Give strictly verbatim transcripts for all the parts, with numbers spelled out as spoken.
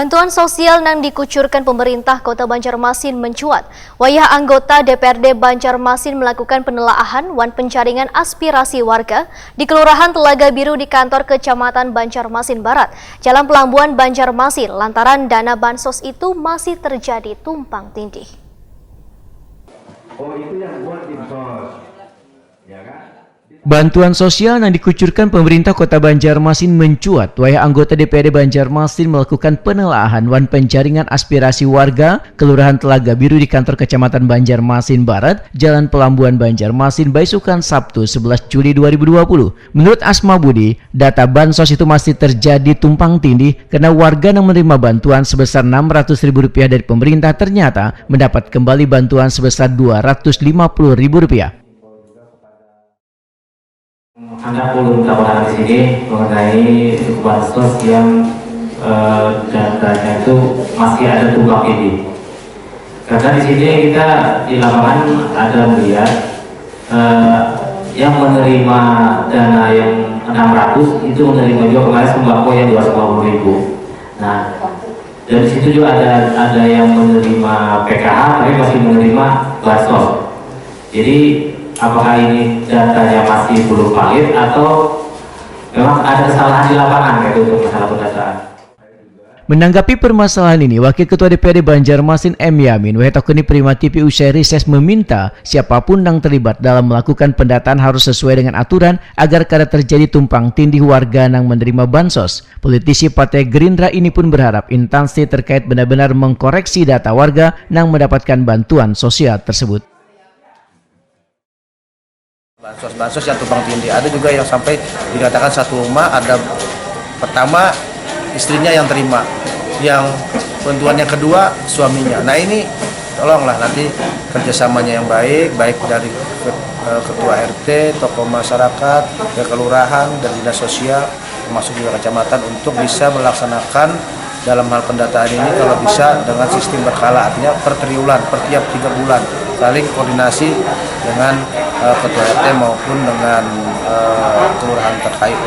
Bantuan sosial nang dikucurkan pemerintah Kota Banjarmasin mencuat wayah anggota D P R D Banjarmasin melakukan penelaahan wan penjaringan aspirasi warga di Kelurahan Telaga Biru di kantor Kecamatan Banjarmasin Barat, Jalan Pelambuan Banjarmasin, lantaran dana bansos itu masih terjadi tumpang tindih. Oh, itu yang buat di sos. Ya kan? Bantuan sosial yang dikucurkan pemerintah Kota Banjarmasin mencuat wayah anggota D P R D Banjarmasin melakukan penelaahan wan penjaringan aspirasi warga Kelurahan Telaga Biru di kantor Kecamatan Banjarmasin Barat, Jalan Pelambuan Banjarmasin, baisukan Sabtu sebelas Juli dua ribu dua puluh. Menurut Asma Budi, data bansos itu masih terjadi tumpang tindih karena warga yang menerima bantuan sebesar enam ratus ribu rupiah dari pemerintah ternyata mendapat kembali bantuan sebesar dua ratus lima puluh ribu rupiah. Handak ulun takutan di sini mengenai bansos yang eh, datanya itu masih ada tumpang tindih. Karena di sini kita di lapangan ada melihat eh, yang menerima dana yang enam ratus itu menerima juga kemarin sembako yang dua ratus lima puluh ribu. Nah, dan di situ juga ada ada yang menerima P K H tapi masih menerima bansos. Jadi apakah ini datanya masih belum valid atau memang ada kesalahan di lapangan gitu untuk masalah pendataan? Menanggapi permasalahan ini, Wakil Ketua D P R D Banjarmasin M Yamin, W Tokoni Prima T V usai rises meminta siapapun yang terlibat dalam melakukan pendataan harus sesuai dengan aturan agar kada terjadi tumpang tindih warga yang menerima bansos. Politisi Partai Gerindra ini pun berharap instansi terkait benar-benar mengkoreksi data warga yang mendapatkan bantuan sosial tersebut. Bansos-bansos yang tumpang tindih. Ada juga yang sampai dikatakan satu rumah ada pertama istrinya yang terima, yang bantuan yang kedua suaminya. Nah ini tolonglah nanti kerjasamanya yang baik, baik dari eh, ketua R T, tokoh masyarakat, ya kelurahan, dan dinas sosial, termasuk juga kecamatan untuk bisa melaksanakan dalam hal pendataan ini kalau bisa dengan sistem berkala, artinya per triwulan, per tiap tiga bulan saling koordinasi dengan uh, ketua R T maupun dengan uh, kelurahan terkait.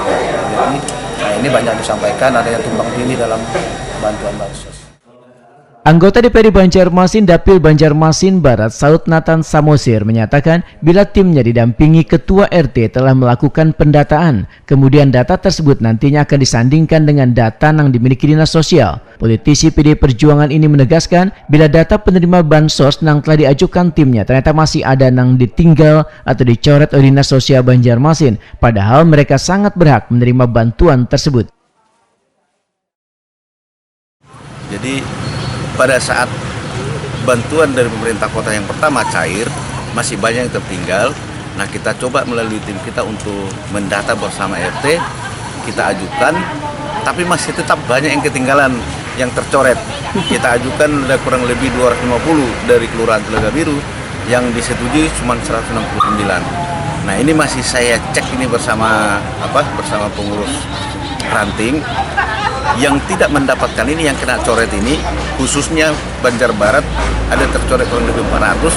Jadi nah ini banyak disampaikan adanya tumpang tindih dalam bantuan bansos. Anggota D P R D Banjarmasin Dapil Banjarmasin Barat Saud Nathan Samosir menyatakan bila timnya didampingi Ketua R T telah melakukan pendataan. Kemudian data tersebut nantinya akan disandingkan dengan data yang dimiliki Dinas Sosial. Politisi P D I Perjuangan ini menegaskan bila data penerima bansos yang telah diajukan timnya ternyata masih ada yang ditinggal atau dicoret oleh Dinas Sosial Banjarmasin, padahal mereka sangat berhak menerima bantuan tersebut. Jadi pada saat bantuan dari pemerintah kota yang pertama cair, masih banyak yang tertinggal. Nah, kita coba melalui tim kita untuk mendata bersama R T, kita ajukan, tapi masih tetap banyak yang ketinggalan, yang tercoret. Kita ajukan ada kurang lebih dua ratus lima puluh dari Kelurahan Telaga Biru yang disetujui cuma seratus enam puluh sembilan. Nah, ini masih saya cek ini bersama apa bersama pengurus ranting yang tidak mendapatkan ini yang kena coret ini khususnya Banjar Barat ada tercoret kurang lebih empat ratus.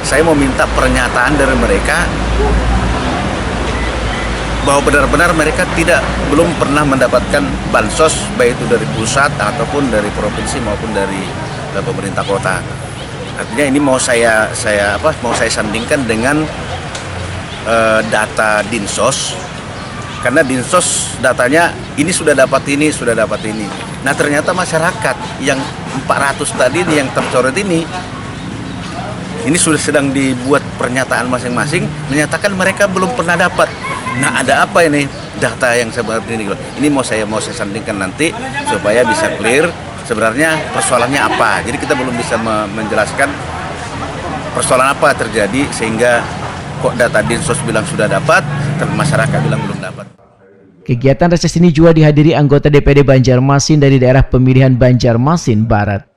Saya mau minta pernyataan dari mereka bahwa benar-benar mereka tidak belum pernah mendapatkan bansos baik itu dari pusat ataupun dari provinsi maupun dari eh, pemerintah kota. Artinya ini mau saya saya apa mau saya sandingkan dengan eh, data Dinsos karena Dinsos datanya ini sudah dapat ini, sudah dapat ini. Nah, ternyata masyarakat yang empat ratus tadi ini yang tercoret ini ini sudah sedang dibuat pernyataan masing-masing menyatakan mereka belum pernah dapat. Nah, ada apa ini data yang seperti ini? Ini mau saya mau saya sandingkan nanti supaya bisa clear sebenarnya persoalannya apa. Jadi kita belum bisa menjelaskan persoalan apa terjadi sehingga kok data Dinsos bilang sudah dapat, tapi masyarakat bilang belum dapat. Kegiatan reses ini juga dihadiri anggota D P D Banjarmasin dari daerah pemilihan Banjarmasin Barat.